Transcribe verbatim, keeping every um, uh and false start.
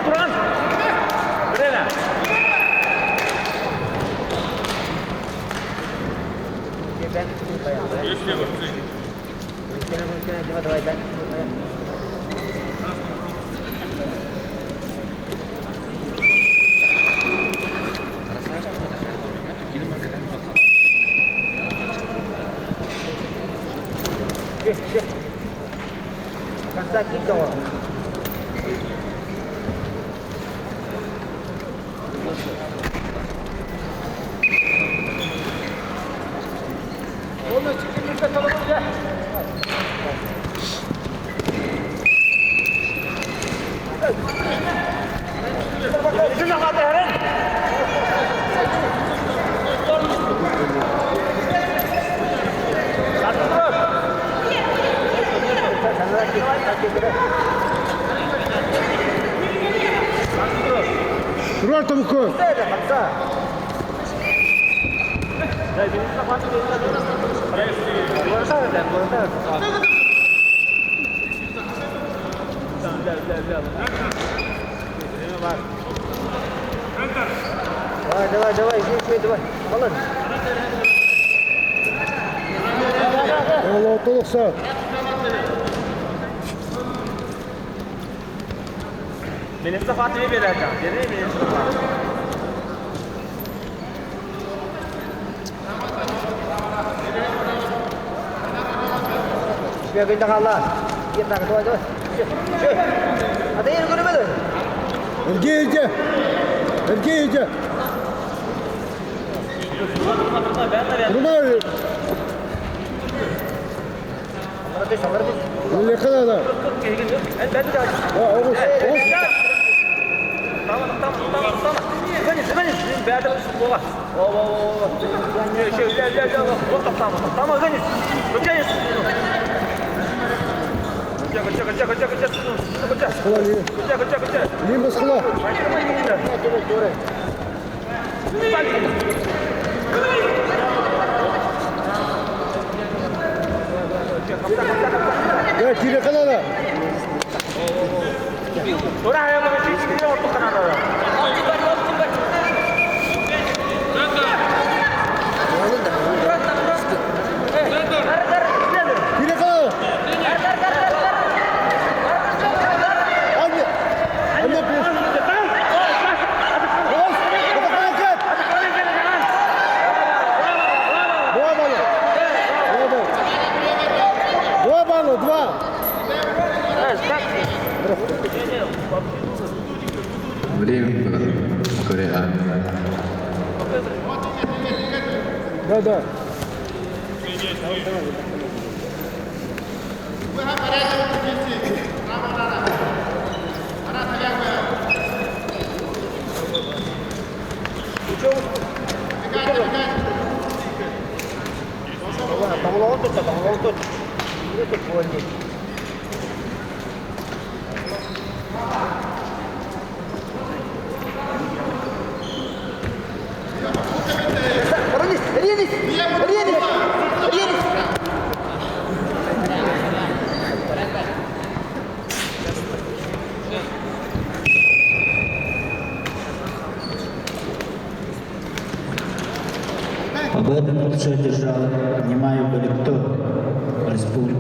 Туран. Время. Давай, давай, давай. Конца кик давай. Турар, Томко! Давай, давай, давай, иди, иди, давай. Молодец. Ол, ол, толықса. Минут захватывай, бери, бери, минут захватывай. Бегай, дагала. Иди так, давай, давай. Всё, всё. А ты не гуляй, давай. Эргэн иди. Эргэн иди. Прямой. Лекха надо. О, о, о. Тамаа, тамаа, тамаа, тамаа. Зыганы, зыганы, бэдэр болоо. О, о, о, о. Ещё, ещё, ещё, ещё. Вот там, там, там, там, зыганы. Качай. Качай, качай, качай, качай. Качай, качай, качай. Лимбас хла. Да, тебе канала. Переход! Анна, Анна, плюс. Раз, это хватает. Два балла. Два балла. Два балла, два. Время было. Коре А. Да, да. Тоглоом дурта, тоглоом дурта. Ренис, Ренис, Ренис, Ренис. Победу на душе одержал Немаев Валиктор, Республика.